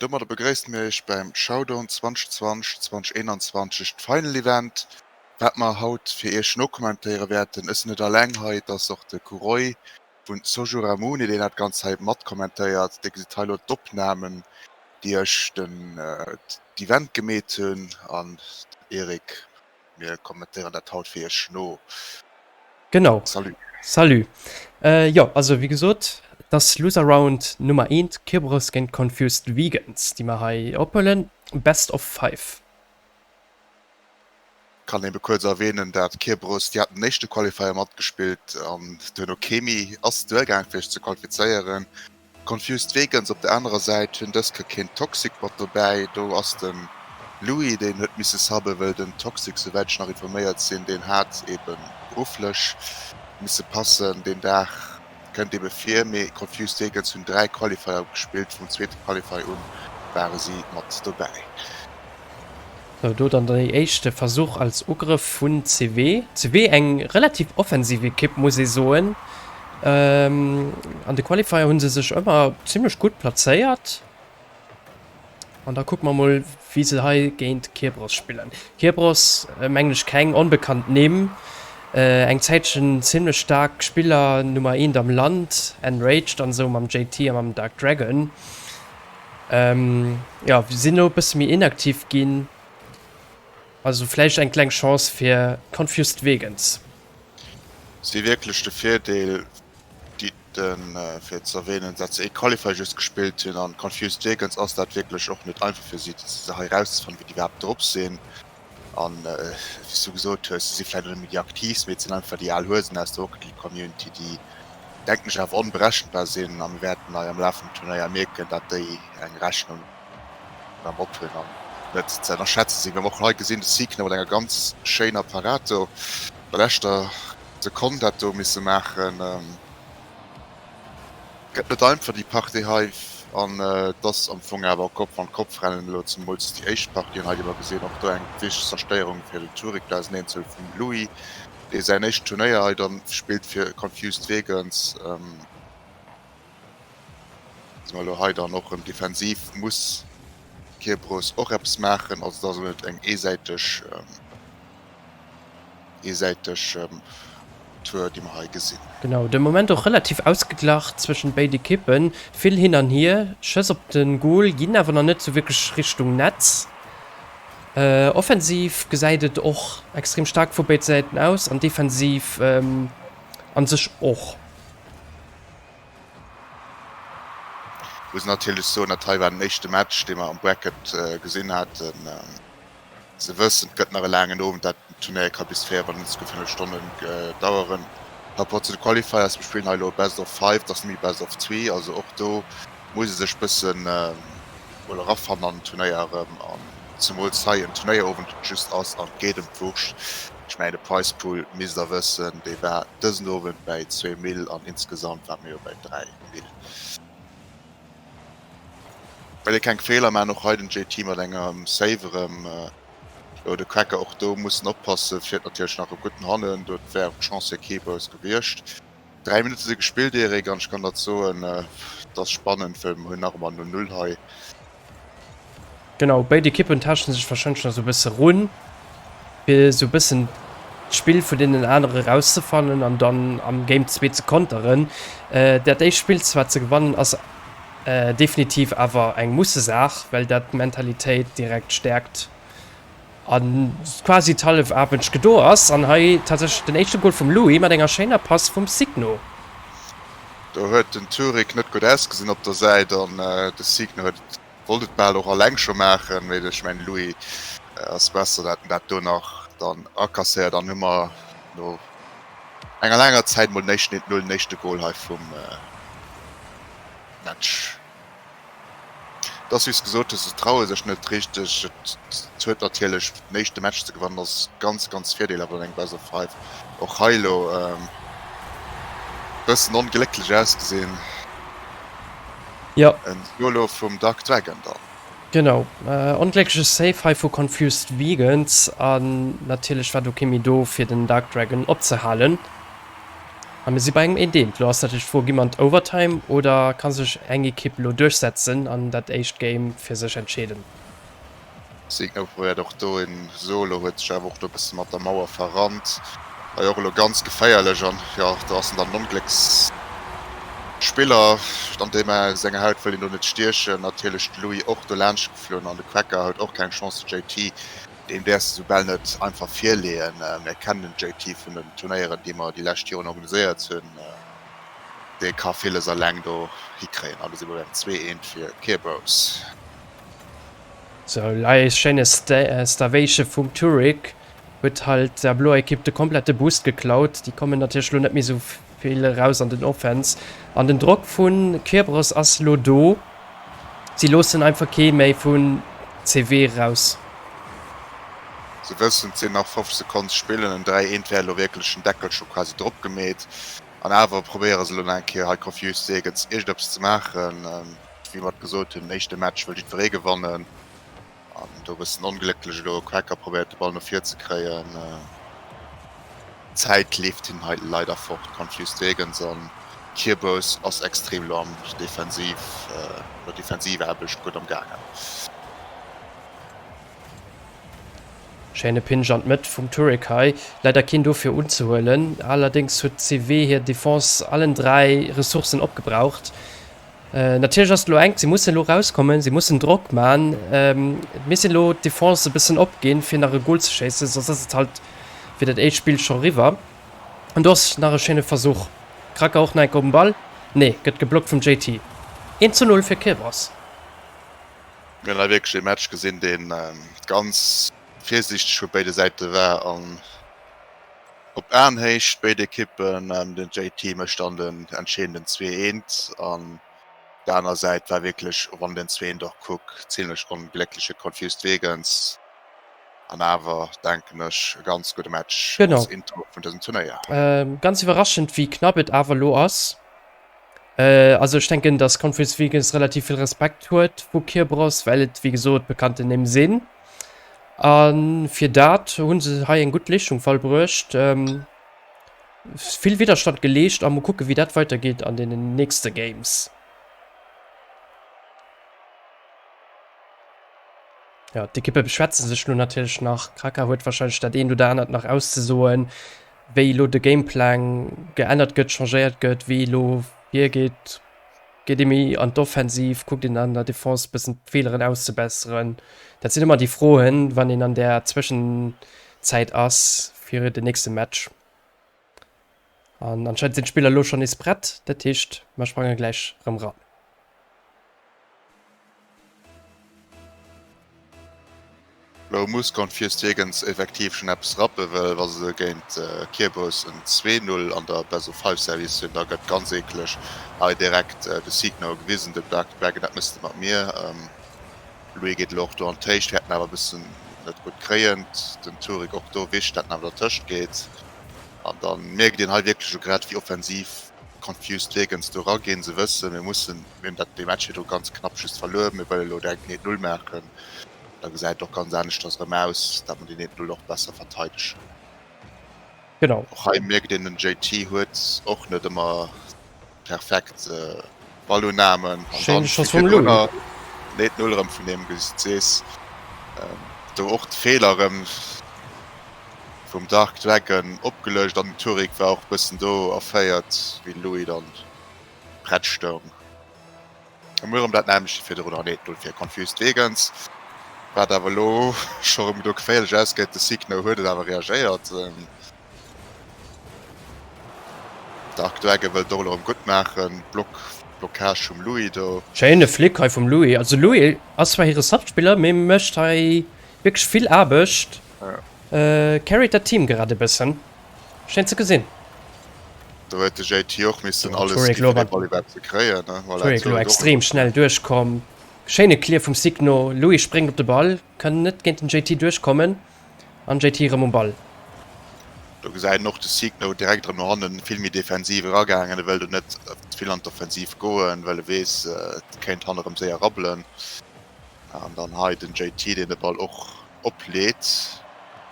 domadder begréissen mir iech beim Showdown 2020, 2021, d'Final Event, wat mer haut fir iech nokommentéiere wäerten. Ech sinn net alleng hei, et ass och de Kuroi vun Sojuramune, deen dat Ganzt hei matkommentéiert. Dir gesitt hei elo d'Opnamen, déi ech den d'Event gemeet hunn an den Eric Mir kommentéieren dat haut fir iech no. Genau. Salut. Salut. Jo, also wéi gesot, et ass Loser Round Nummer eent, Kerberos géint Confused Vegans, déi mer hei ophuelen. Best of five. Kann ebe kuerz erwähnen, dat Kerberos, déi haten den éischte Qualifier matgespillt an duerno kee méi ass duergaang fir sech ze qualifizéieren. Confused Vegans op der anerer Säit hunn dës Kéier keen Toxic mat dobäi. Do ass de Louis, deen huet misse subben, wëll den Toxic, souwäit ech nach informéiert sinn, deen hat ebe berufflech misse passen deen Dag. Kënnt ebe vir, mee Confused Vegans hunn 3 Qualifier gespillt, vum zweete Qualifier un ware si mat dobäi. Sou, do dann dee éischte Versuch als Ugrëff vun CW. CW eng relativ offensiv Ekipp, muss ee soen. An de Qualifier hu se sech ëmmer zimmlech gutt plazéiert. An da kucke mer mol, wéi se hei géint Kierbross spillen. Kierbross, mengen ech, keng onbekannt Nimm. Eng Zäitchen zimmlech staark Spiller, Nummer eent am Land, Enraged an esou mam JT a mam Dark Dragon. Jo, sinn elo e bësse méi inaktiv ginn. Also vläicht eng kleng Chance fir Confused Vegans. Si wierklech de Virdeel, déi den, fir ze erwähnen, dat se ee Qualifier just gespillt hunn an Confused Vegans ass dat wierklech och net einfach fir si, se hei erauszefannen, wéi déi iwwerhaapt drop sinn. An wéi s du gesot hues, se si vläicht och net méi déi aktiivst, mee et sinn einfach déi al Huesen aus der Rocket League Community, déi, denken ech, awer onberechenbar sinn. A mir wäerten hei am Laf vum Turnéier mierken, dat déi eng Rechnung am Op hunn an net ze ënnerschätze sinn. Mir hunn och hei gesinn, de Seekner mat enger ganz schéiner Parad do der leschter Sekonn dat do misse maachen. Gëtt net einfach déi Partie hei an et ass am Fong awer Kopf an Kopf Rennen elo, zemools déi éischt Partie an hei déi mer gesinn. Och do eng wichteg Zerstéierung fir den Turik 2001 zu vum Louis, dee säin éischt Turnéier hei dann spillt fir Confused Vegans. Si mer elo hei dann och rëm defensiv muss Kierbroos och eppes maachen, also et ass elo net eng eesäiteg. Eesäiteg Tour, déi mer hei gesinn. Genau, de Moment och relativ ausgeglach zwëschent béid Ekippen. Vill hin an hier, Schëss op de Goal ginn awer nach net sou wierklech Richtung Netz. Offensiv gesäit et och extrem staark vu béid Säiten aus an defensiv an sech och. Muss natierlech soen, dat hei war den éischte Match, dee mer am Bracket gesinn haten. Se wëssen, et gëtt nach e laangen Owend, dat Turnéier ka bis 24 Stonnen daueren. Par rapport zu de Qualifiers, mir spillen hei elo e Best of Five, et ass net méi Best of Three, also och do muss ee sech bëssen mol erafannen an den Turnéier erëm, an zemools hei en Turnéierowend just ass an et geet ëm d'Wurscht. Ech mengen de Prize Pool misst der wëssen, dee war dësen Owend bäi zwee Mill an insgesamt ware mir jo bäi 3 Mill. Well ee keng Feeler maan, och hei den JT mat engem Save erem. Jo de Cracker och do mussen oppassen, fiert natierlech nach e gudden hannen, do wär och d'Chance fir Keepers gewiescht. 3 Minutte si gespillt Eric an ech kann der soen et ass spannend well mer hunn nach ëmmer 0, 0 hei. Genau, béid Ekippen taaschten sech warscheinlech nach sou e bësse run, fir sou e bëssen d'Spill vun deenen anere rauszefannen an dann am Game 2 ze konteren. Dat éischt Spill zwar ze gewannen ass definitiv awer eng Mussesaach, well dat d'Mentalitéit direkt stäerkt a quasi d'hallef Aarbecht gedo ass. An hei tatsächlech den éischte Gol vum Louis mat enger schéiner Pass vum Signo. Do huet den Turik net gutt ausgesinn op der Säit an de Signo huet et wollt et bal och alleng scho maachen, mee ech mengen Louis ass besser dat en dat do nach dann akasséiert an hu mer no enger laanger Zäit mol den éischten 1, 0, den éischte Gol hei vum Match. Et ass wéi s gesot hues, se traue sech net richteg. Et huet natierlech den éischte Match ze gewannen ass ganz ganz virdeelhaft an engem Best of Five. Och hei elo bëssen onglécklech ausgesinn. Jo. En Solo vum Dark Dragon dann. Genau, ongléckleche Save hei vu Confused Vegans an natierlech war do kee méi do fir den Dark Dragon opzehalen. A mir si bei engem eent eent. Lo ass natierlech d'Fro, gi mer an d'Overtime oder ka sech eng Ekipp lo duerchsetzen an dat éischt Game fir sech entscheeden? Signo probéiert och do een Solo, huet sech awer och do e bësse mat der Mauer verrannt. Hei och elo ganz geféierlech an jo, do ass en dann en Onglécksspiller, an deem senger Haut wëll een do net stiechen. Natierlech de Louis och do laanscht geflunn an de Quacker huet och keng Chance. De JT, deem däerfs de sou bal net einfach virleeën. Mir kennen den JT vun den Turnéieren, déi mer déi lescht Joren organiséiert hunn. Dee ka villes eleng do hikréien an do si mer beim 2, 1 fir Kerbros. Sou lei schéine Starvation vum Turek huet halt der bloer Ekipp de komplette Boost geklaut. Déi kommen natierlech lo net méi sou vill eraus an den Offense an den Drock vu Kerberos ass lo do. Si loossen einfach kee méi vun CW raus. Se wëssen, et sinn nach 5 Sekonn ze spillen, en 3, 1 wär elo wierklech den Deckel scho quasi drop gemeet an awer probéiere se elo nach eng Kéier hei Confused Segens iergendeppes ze maachen. Wéi mer et gesot hunn, den éischte Match wëll jiddweree gewannen an do e bëssen onglécklech elo. Quacker probéiert de Ball no vir ze kréien. D'Zäit leeft hinnen hei leider fort. Confused Vegans an Kierbous ass extrem elo am Defensiv, an der Defensivaarbecht gutt am gaangen. Schéine Pinch an d'Mëtt vum Turek hei. Leider keen do fir unzehuelen. Allerdéngs huet CW hir Defense allen 3 Ressourcen opgebraucht. Natierlech ass et elo enk, si mussen elo erauskommen, si mussen Drock man. Et misst een elo d'Defense e bëssen opginn, fir nach e Gol ze schéissen, soss ass et halt fir dat éischt Spill scho eriwwer. An do ass nach e schéine Versuch. Kraka och nach enke op den Ball, nee, gëtt geblockt vum JT. 1 zu 0 fir Kerberos. Mir hunn hei wierklech ee Match gesinn, dee ganz virsiichteg vu béide Säite war an op Aenhéicht béid Ekippen. Den JT mécht dann den entscheedenden 2, 1 an der aner Säit war wierklech, wann den 2, 1 och kuck, zimmlech ongléckleche Confused Vegans an awer denken ech e ganz gudde Match als Intro vun dësem Turnéier. Ganz iwwerraschend wéi knapp et awer elo ass. Also ech denken dass Confused Vegans relativ vill Respekt huet vu Kerberos, well et wéi gesot bekannten Nimm sinn. A fir dat hu se hei eng gutt Leeschtung vollbruecht, vill Widderstand geleescht a mol kucke wéi dat weidergeet an deenen nächste Games. Jo, d'Ekippe beschwätze sech lo natierlech nach. Kraka huet warscheinlech dat eent oder anert nach auszesoen, wéi elo de Gameplang geännert gëtt, changéiert gëtt, wéi elo virgeet. Geet ee méi an d'Offensiv, kuckt een an der Defense e bëssen d'Feeleren auszebesseren? Dat sinn ëmmer déi Froen, wann een an där Zwëschenzäit ass fir den nächste Match. An anscheinend sinn d'Spiller elo schonn nees prett, dat heescht, mer sprange gläich erëm ran. Lo muss Confused Vegans effektiv schon eppes rappen, well wa se géint Kierbous en 2, 0 an der Best of 5 Series hunn, da gëtt ganz eekleg hei direkt de Signal gewisen dem Dark Dragon, dat mëss de mat mir. Louis geet elo och do an d'Héicht, wäert en awer e bëssen net gutt kréien, den Turik och do wicht, dat en awer dertëscht geet an dann mierkt een hei wierklech elo grad wéi offensiv Confused Vegans do raginn. Se wëssen, mir mussen, mir hunn dat dee Match virdru ganz knapp just verluer, mir wëlle lo direkt en 1, 0 maachen. Da gesäit et och ganz aneschters erëm aus, dat mer deen eenten Null och besser verteidegen. Genau. Och hei mierkt een, den JT huet och net ëmmer perfekt Ballunnamen. An Schéine dann Schoss vum Louis. virdrunner den eenten Null erëm vun deem, wéi s de sees. Do och de Feeler erëm vum Dark Dragon opgeluecht an den Turik war och bëssen do erféiert, wéi de Louis dann prett stoung. Emol erëm dat nämmlecht wéi virdrun, an 1, 0 fir Confused Vegans, wat awer elo scho erëm do geféierlech ausgeet. De Signo huet et awer reagéiert. Dark Dragon wëllt och elo erëm gutt maachen. Block, Blockage vum Louis do. Schéine Flick hei vum Louis. Also Louis ass zwar hire Subspiller, mee mécht hei wierklech vill Aarbecht. Carryt dat Team grad e bëssen. Schéin ze gesinn. Do huet de JT och missen alles gi fir dee Ball iwwerhaapt ze kréien. Voilà, Turik elo extrem schnell duerchkomm. Schéine Clear vum Signo. Louis spréngt op de Ball, kann net géint den JT duerchkommen an JT erëm um Ball. Do gesäit een och de Signo direkt erëm no hannen vill méi defensiv eragaangen. E wëll do net ze vill an d'Offensiv goen, well e weess et kéint hanne erëm séier rabbelen. An dann hei den JT deen de Ball och opleet.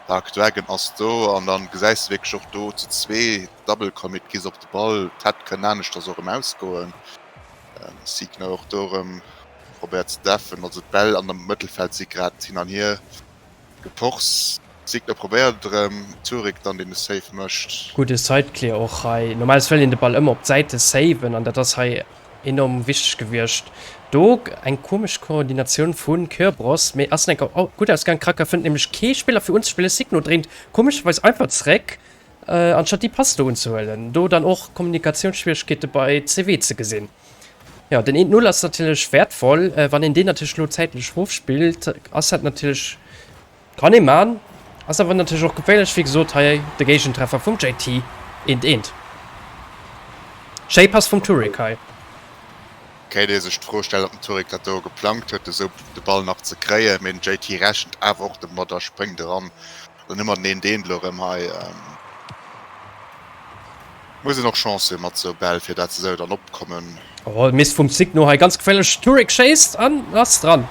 Dark Dragon ass do an dann gesäis de wierklech och do zu zwee Double Commit gi se op de Ball. D'hätt kënnen aneschters och erëm ausgoen. Signer och do erëm probéiert ze deffen. Also d'Bäll an am Mëttelfeld si grad hin an hier gepochs. Signer probéiert et erëm, Turik dann deen de Save mécht. Gudde Sideclear och hei. Normalerweis wëll een de Ball ëmmer op d'Säite saven an dat ass hei enorm wichteg gewiescht. Do eng komesch Koordinatioun vu Kyrbros, mee ass enker gutt ausgaang. Kraka fënnt nämlech kee Spiller fir unzespillen. Signo dréint komescherweis einfach zréck anstatt déi Pass do unzehuelen. Do dann och Kommunikatiounsschwieregkeete bei CW ze gesinn. Jo, den 1-0 ass natierlech wäertvoll. Wann een deen natierlech elo zäitlech rofspillt, ass dat natierlech, kann ee man, ass awer natierlech och geféierlech. Wéi gesot, hei de Géigentreffer vum JT, 1-1. Schéi Pass vum Turek hei. Kéint ee sech d'Fro stellen, ob den Turek dat do geplangt huet, esou de Ball nach ze kréien, mee den JT rechent awer och domadder, spréngt eran. Dann hu mer den 1-1 elo erëm hei. Muss een och Chance hunn mat sou Bäll fir dat se sou dann opkommen. Oh, Miss vum Signo hei, ganz geféierlech. Turek schéisst an ass dran.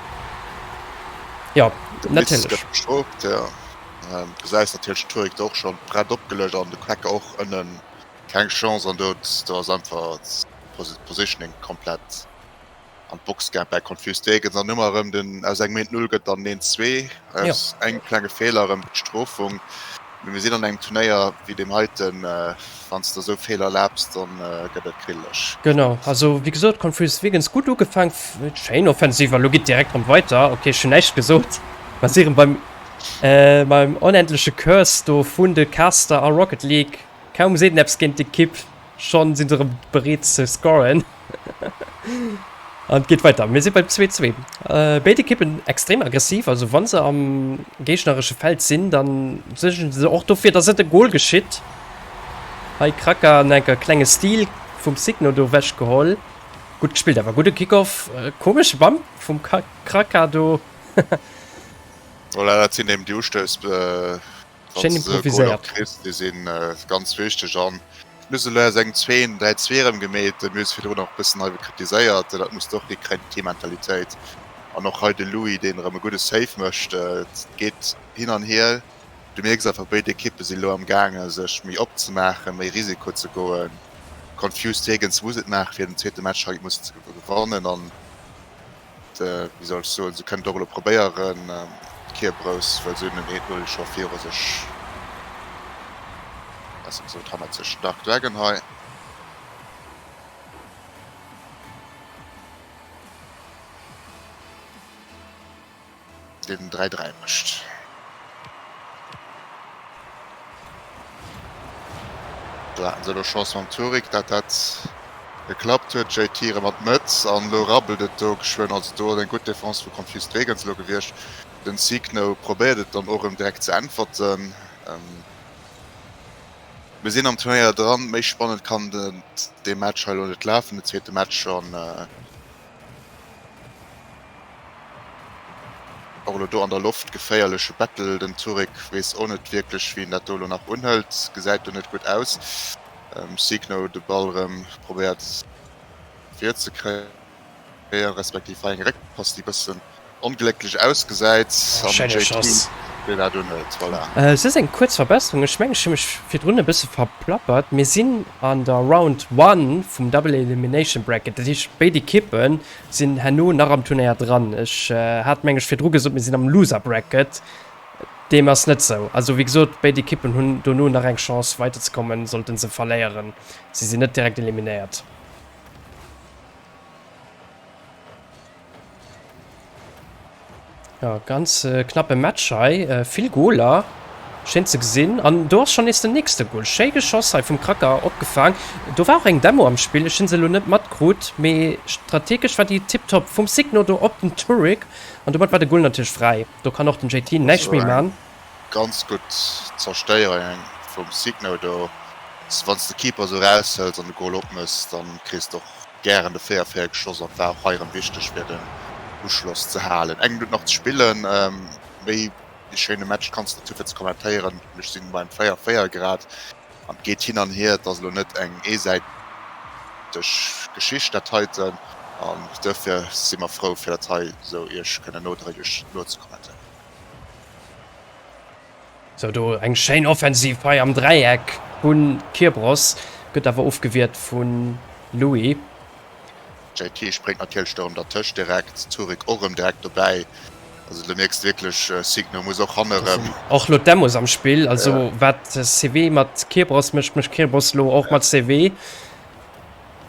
Jo, De Miss natierlech. gëtt bestrooft, jo. Du gesäis natierlech den Turek do och schonn d'Brett opgeluecht an de Quecker och ënnen. Keng Chance an do do ass einfach d'Positioning komplett an d'Box gaang bei Confused Dragons an hu mer erëm den aus engem 1-0 gëtt dann en 2 aus engem klenge Feeler erëm d'Bestrofung. Mee mir sinn an engem Turnéier wéi deem heiten, wann s de der esou Feeler erlaabs, dann gëtt et kriddeleg. Genau, also wéi gesot Confused Vegans gutt ugefaang, schéin Offensiv a lo geet direkt erëm weiter. Ok, ech hunn näischt gesot, mer si erëm beim beim onendleche Curse do vun de Caster a Rocket League. Kaum seet en eppes géint d'Ekipp, schonn sinn se erëm bereet ze scoren. An et geet weider. Mir si beim 2-2. Béid Ekippen extrem aggressiv. Also wa se am géigneresche Feld sinn, da suergen se och dofir, dass et e Gol geschitt. Hei Kraka an enker klenge Stil vum Signo do ewech geholl. Gutt gespillt awer. Gudde Kickoff. Komesche Bump vum Kraka do. Voilà, dat sinn eben déi Ustouss. Schéin improviséiert. Déi si ganz wichteg an mir hu elo aus engem 2 en 3 2 erëm gemeet. Mir hu se virdrun och e bëssen hei kritiséiert. Dat muss de och hikréien, déi Teammentalitéit. An och hei de Louis, deen erëm e gudde Save mécht. Et geet hin an hier. Du mierks einfach, béid Ekippe si elo am gaange sech méi opzemaachen, méi Risiko ze goen. Confused Dragons muss et maachen, fir den zweete Match hei mussen ze gewannen an wéi soll ech soen, se kënnen et och elo probéieren, d'Kierbrouss, well se hunn en 1-0 scho viru sech, besser gesot hannert sech, Dark Dragon hei. Deen 3, 3 mécht. Do haten se elo Chance mam Turik, dat dat geklappt huet. JT erëm an d'Mëtt an elo rabbelt et do geschwënn. Also do ass eng gutt Defense vu Confused Dragons elo gewiescht. Den Signo probéiert et dann och erëm direkt ze äntwerten. Mir sinn am Turnéier dran, méi spannend kann dee Match hei elo net lafen, den zweete Match an. Och elo do an der Loft geféierleche Battle. Den Turek weess och net wierklech wéi en dat do elo nach unhëlt. Gesäit do net gutt aus. Signo de Ball erëm probéiert vir ze kréien, respektiv hei eng Réckpass déi bëssen onglécklech ausgesäit an den JT deen dat unhëlt. Voilà. Soss eng kuerz Verbesserung, ech mengen ech hu mech virdrun e bësse verplappert. Mir sinn an der Round One vum Double Elimination Bracket, dat heescht béid Ekippe sinn herno nach am Turnéier dran. Ech hat meng ech virdru gesot mir sinn am Loser Bracket, deem ass net sou. Also wéi gesot béid Ekippen hunn dono nach eng Chance weiderzekommen, sollten se verléieren. Si sinn net direkt eliminéiert. Ja, ganz äh, knappe Match hei. Äh, vill Goler. Schéin ze gesinn. An do ass schon nees den nächste Goal. Schéi geschoss hei vum Kracker opgefaang. Do war och eng Demo am Spill. Ech hunn se elo net matkrut, mee strategesch war déi tiptop. Vum Signo do op den Turek. An domat war de Goal natierlech fräi. Do kann och den JT näischt méi man. Ganz gutt Zerstéierung vum Signo do. Wann s de Keeper esou eraushëls an de Goal opmëss, dann kriss de och gären de 4, 4 geschoss an war och hei erëm wichteg fir den Uschloss ze halen. Eng Minutt nach ze spillen, méi e schéine Match kanns de net hu fir ze kommentéieren. Ech sinn beim 4, 4 grad an et geet hin an hier. Et ass elo net eng eesäiteg Geschicht dat heiten an duerfir si mer frou fir dat hei esou iech kënnen nodréiglech nozekommentéieren. Sou, do eng schéin Offensiv hei am Dräieck vu Kierbross, gëtt awer ofgewiert vu Louis. JT spréngt natierlech do erëm dertëscht direkt, Zurich och erëm direkt dobäi. Also do mierks de wierklech, Signo muss och hanne erëm. Och lo d'Demos am Spill, also wat CW mat Kierbross mécht, mécht Kierbross lo och mat CW.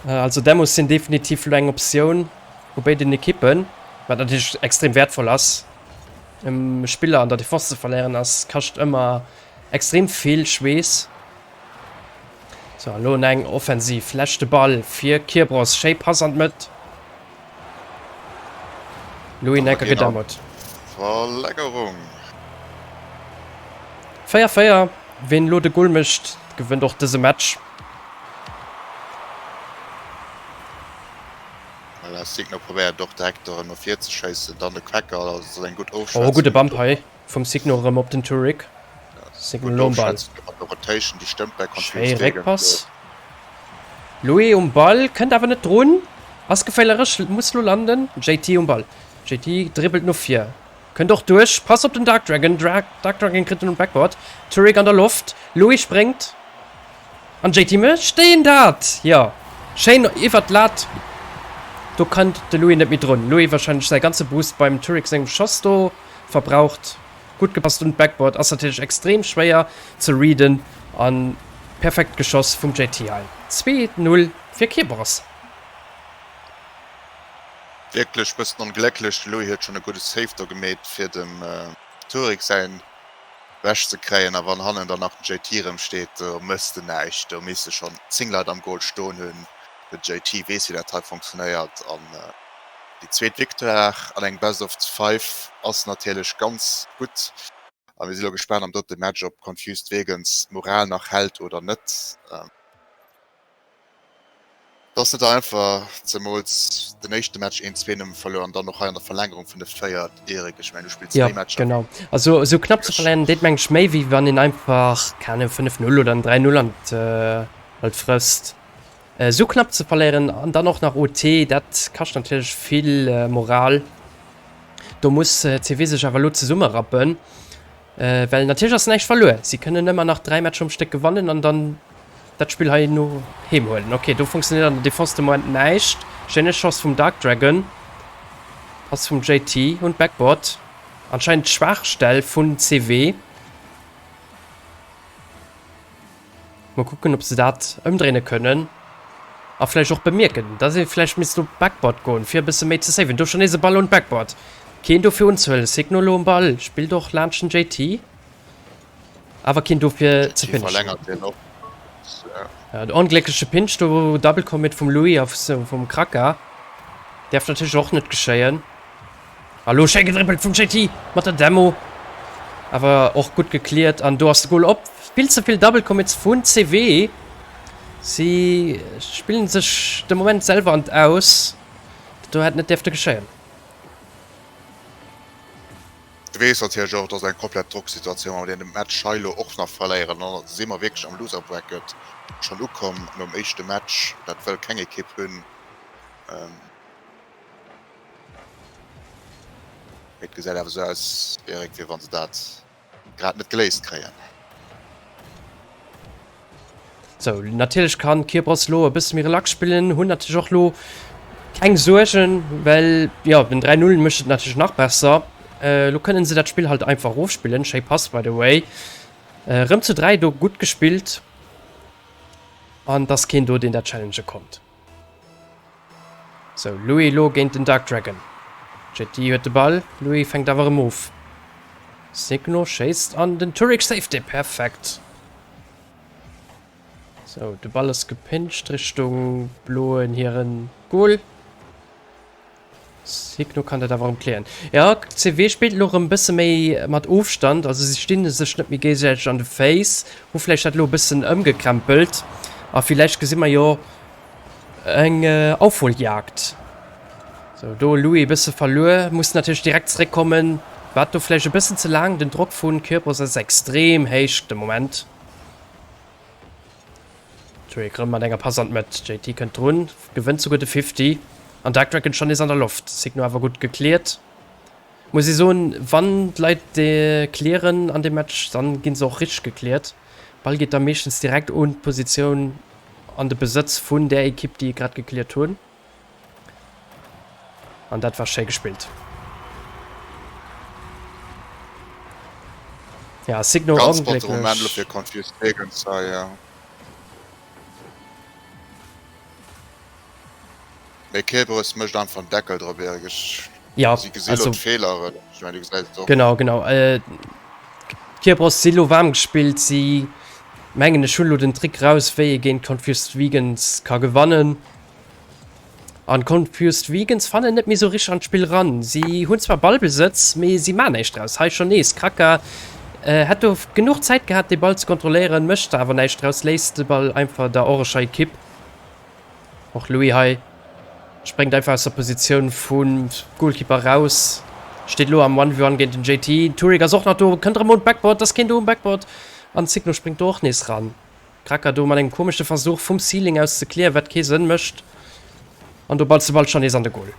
Also Demos sinn definitiv lo eng Optioun vu béiden Ekippen, wat natierlech extrem wäertvoll ass. E Spiller an der Defense ze verléieren ass kascht ëmmer extrem vill Schweess. So elo eng offensiv leschte Ball fir Kierbross. Schéi Pass an d'Mëtt. Louis Necker gedämmert. Verlängerung. 4 4 Ween elo de Goal mécht, gewënnt och dëse Match. Voilà, Signo probéiert och direkt erëm no vir ze schéissen, dann de Quacker, also ass eng gutt Oh, gudde Ofschätzung. Bump hei vum Signo erëm op den Turek. Signo Gutt lo um Ball. Ofschätzung mat der Rotation, déi stëmmt bei Schéi Confused Vegans. Réckpass. Louis um Ball, kënnt awer net drun, ass geféierlech, muss lo landen. JT um Ball, JT dribbelt no vir, kënnt och duerch, Pass op den Dark Dragon, Dark Dragon kritt en um Backboard, Turek an der Loft, Louis spréngt. An JT mécht deen dat? Jo, schéin iwwert d'Lat. Do kënnt de Louis net méi drun. Louis wahrscheinlech säi ganze Boost beim Turek sengem Schoss do verbraucht. Gutt gepasst un d'Backboard, ass natierlech extrem schwéier ze readen an perfekt geschoss vum JT hei. 2, 0 fir Kierbross. Wierklech bëssen onglécklech, de Louis huet schonn e gudde Save do gemeet fir dem Turek säin Wech ze kréien a wann hannen dann nach den JT rëm steet, do mëss de näischt. Do misste schonn 10 Leit am Goal stoen hunn. Den JT weess wéi dat hei funktionéiert an déi zweet Victoire an engem Best of 5 ass natierlech ganz gutt a mir si lo gespaant am drëtte Match ob Confused Vegans d'Moral nach hält oder net. Et ass net einfach, zemools den éischte Match 1, 2 nëmme verluer an dann och hei an der Verlängerung vun de 4, Eric. Ech mengen, du spills Jo, méi Matcher genau. Also esou knapp ze wéi ech. verléieren deet meng ech méi wéi wann een einfach, keng Ahnung, 5, 0 oder en 3, 0 an d'Halt frësst. Esou knapp ze verléieren an dann och nach OT, dat kascht natierlech vill Moral. Do muss CW sech awer elo zesummerappen. Well natierlech ass näischt verluer. Si kënnen ëmmer nach 3 Matcher um Stéck gewannen an dann dat Spill hei no heem huelen. Ok, do funktionéiert an der Defense de Moment näischt. Schéine Schoss vum Dark Dragon. Pass vum JT un d'Backboard. Anscheinend d'Schwaachstell vun CW. Mol kucken ob se dat ëmdréine kënnen a vläicht och bemierken dass ee vläicht misst op Backboard goen fir e bësse méi ze saven. Do schon nees e Ball un d'Backboard, keen do fir unzehuelen. Signo elo um Ball, spillt och laanscht den JT, awer keen do fir ze JT finishen. verlängert deen och. Ja, de ongléckleche Pinch do, Double Commit vum Louis a vum Kraka, däerf natierlech och net geschéien. A lo schéi gedribbelt vum JT mat der Demo. Awer och gutt gecleared an do ass de Goal op. Vill ze vill Double Commits vun CW. Si spillen sech de Moment selwer an d'Aus. Dat do hätt net däerfte geschéien. Du weess natierlech och, et ass eng komplett Drocksituatioun, wa mer deen Match hei elo och nach verléieren, dann si mer wierklech am Loser Bracket schonn ukomm nom éischte Match. Dat wëll keng Ekipp hunn. Et gesäit awer esou aus, Eric, wéi wann se dat grad net geléist kréien. Sou, natierlech kann Kierbross lo e bësse méi relax spillen, hunn natierlech och lo keng Suergen, well jo den 3-0 mécht et natierlech nach besser. Lo kënnen se dat Spill halt einfach erofspillen. Schéi Pass by the way. Rëm zu 3 do gutt gespillt an et ass keen do, deen dat challenge konnt. Sou, Louis elo géint den Dark Dragon. JT huet de Ball, Louis fänkt awer erëm of. Signo schéisst an den Turek saved e perfekt. Sou, de Ball ass gepinscht Richtung Bloen hiren Goal. Signo kann dat awer erëm klären. Ja, CW spillt elo erëm e bësse méi mat Ofstand, also si stinn sech net méi géigesäiteg an de Féiss, hu vläicht dat elo e bëssen ëmgekrempelt a villäicht gesi mer jo eng Aufholjagd. Sou, do Louis e bësse verluer, muss natierlech direkt zeréckkommen, war do vläicht e bëssen ze laang. Den Drock vu Kypros ass extrem héich de Moment. Drake rëm mat enger Pass an d'Mëtt. JT kënnt drun, gewënnt souguer de Fifty. An Dark Dragon schonn nees an der Loft. Signo awer gutt gecleart. Muss ee soen, wann d'Leit clearen an dem Match, dann ginn se och richteg gecleart. Ball geet da meeschtens direkt un d'Positioun an de Besëtz vun där Ekipp, déi grad gecleart hunn. An dat war schéi gespillt. Ja, Signo Ganz batter Moment elo fir Confused Vegans hei, ja. Mee Kerberos mécht einfach den Deckel drop, Erik. Ech Ja, si gesi lo also d'Feeleren. Ech mengen, du gesäis et och. Genau, genau. Äh, Kerberos si lo waarm gespillt. Si mengen ech hunn lo den Trick raus, wéi ee géint Confused Vegans ka gewannen. An Confused Vegans fannen net méi sou richteg an d'Spill ran. Si hunn zwar Ballbesëtz, mee si man näischt draus. Hei schonn nees Kraka hätt do genuch Zäit gehat, de Ball ze kontrolléieren, mécht awer näischt draus, léisst de Ball einfach der orescher Ekipp. Och Louis hei spréngt einfach aus der Positioun vum Goalkeeper raus. Steet elo am 1v1 géint den JT. Turik ass och nach do, kënnt erëm un d'Backboard, ass keen do um Backboard an Signo spréngt do och nees ran. Kraka do mat engem komesche Versuch vum Ceiling aus ze clearen, wat kee Sënn mécht. An do balzt de Ball schon nees an de Goal.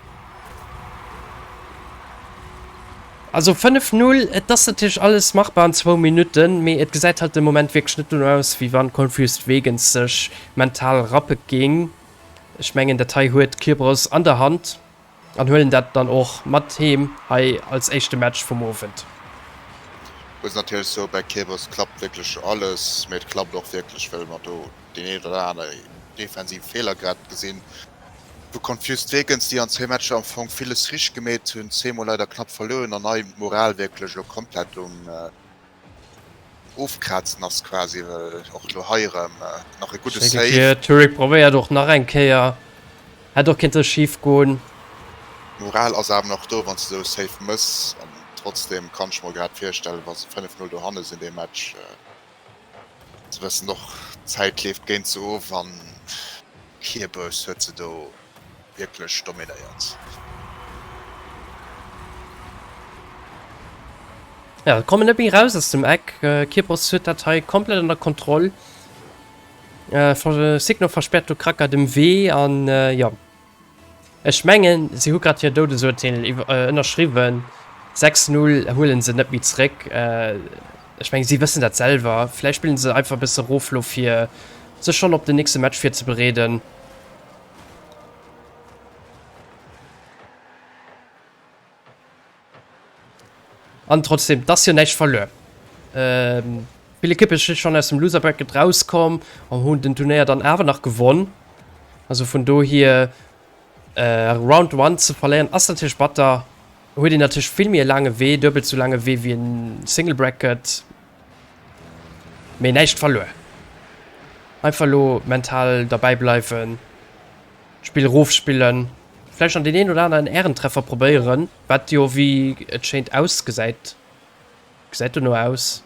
Also 5, 0, et ass natierlech alles machbar an zwou Minutten, mee et gesäit halt de Moment wierklech net dono aus, wéi wann Confused Vegans sech mental rappe géing. Ech mengen dat hei huet Kierbross an der Hand. An huelen dat dann och mat heem hei als éischte Match vum Owend. Muss natierlech soen, bei Kebos klappt wierklech alles, mee et klappt och wierklech well mer do deen een oder aner defensive Feeler grad gesinn vu Confused Vegans, déi an zwee Matcher am Fong villes richteg gemeet hunn, zweemol leider knapp verluer hunn an hei d'Moral wierklech elo komplett um Ofkrazen ass quasi, well och elo hei erëm nach e gudde Schéi Save. gekläert. Turek probéiert och nach eng Kéier. Hätt och kinnte schif goen. D'Moral ass awer nach do wann s de esou e Save mëss an trotzdem kann ech mer grad virstellen, wa se 5, 0 dohanne sinn dee Match, se wëssen och d'Zäit leeft géint se of an Kierbous huet se do wierklech dominéiert. Ja, kommen net méi raus aus dem Eck. Kierbos huet dat hei komplett an der Kontroll. Signo versperrt do Kraka dem Wee an jo. Ech mengen si hu grad hir Doudesurteel ënnerschriwwen. 6, 0 huelen se net méi zréck. Ech mengen si wëssen dat selwer. Vläicht spillen se einfach e bësse rof lo fir sech schonn op den nächste Match virzebereeden. An trotzdem, et ass jo näischt verluer. Vill Ekippe si schonn aus dem Loser Bracket rauskomm an hunn den Turnéier dann awer nach gewonn. Also vun dohier Round One ze verléieren ass natierlech batter. Huet een natierlech vill méi e laange Wee, duebelt sou laange Wee wéi en Single Bracket. Mee näischt verluer. Einfach elo mental derbäi bleiwen. D'Spill erofspillen, vläicht an deen een oder aneren Ärentreffer probéieren, wat jo wéi et schéint ausgesäit, gesäit dono aus.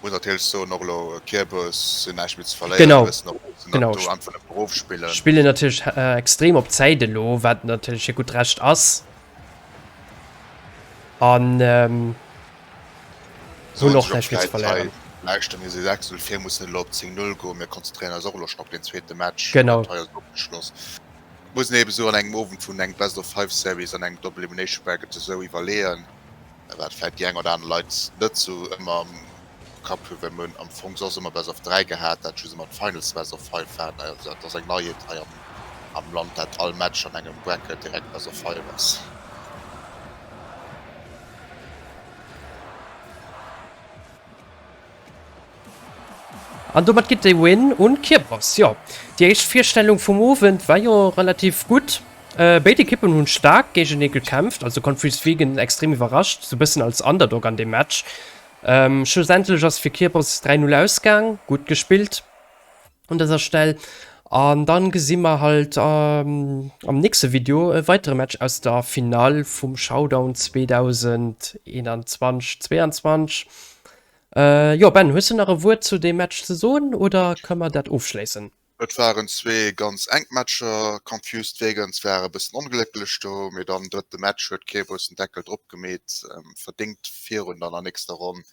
Muss natierlech soen, och elo Kierbus hunn näischt méi ze verléieren, Genau, wëssen och, datt se genau, do einfach nëmmen erofspillen. Spillen natierlech extrem op Zäit elo, wat natierlech hir gutt Recht ass. An hunn och näischt méi ze verléieren. Lauschter, mir si 6, 0 vir, mussen elo op 10, 0 goen. Mir konzentréieren eis och elo schonn op deen zweete Match. Genau. Dat hei ass ofgeschloss. Muss een eben esou an engem Owend vun engem Best of Five Series an engem Double Elimination Bracket esou iwwerleeën, wat vläit déi eng oder aner Leit net esou ëmmer am Kapp hunn, well mir hunn am Fong soss ëmmer Best of 3 gehat, dat just ëmmer d'Finals Best of Five waren. Also dat ass eng Neiheet hei am am Land, dat all Match an engem Bracket direkt Best of Five ass. An domat geet de Win un Kierbross. Jo, déi éischt Virstellung vum Owend war jo relativ gutt. Béid Ekippen hunn staark géigenee gekämpft, also Confused Vegan extrem iwwerrascht, sou bëssen als Underdog an deem Match. Schlussendlech ass fir Kierbross 3, 0 ausgaang, gutt gespillt un dëser Stell. An dann gesi mer halt am nächste Video e weitere Match aus der Finall vum Showdown 2021, 22. Jo Ben, hues du nach e Wuert zu deem Match ze soen oder kënne mer dat ofschléissen? Et waren zwee ganz enk Matcher. Confused Vegans war e bëssen onglécklech do, mee dann drëtte Match huet Kebos den Deckel drop gemeet, verdéngt virun dann der nächster Ronn.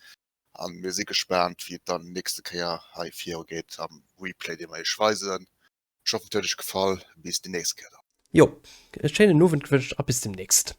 An mir si gespaant wéi et dann nächste Kéier hei viru geet am Replay dee mer iech weisen. Ech hoffen et huet iech gefall, bis déi nächst Kéier dann. Jo, e schéinen Owend gewënscht a bis demnächst.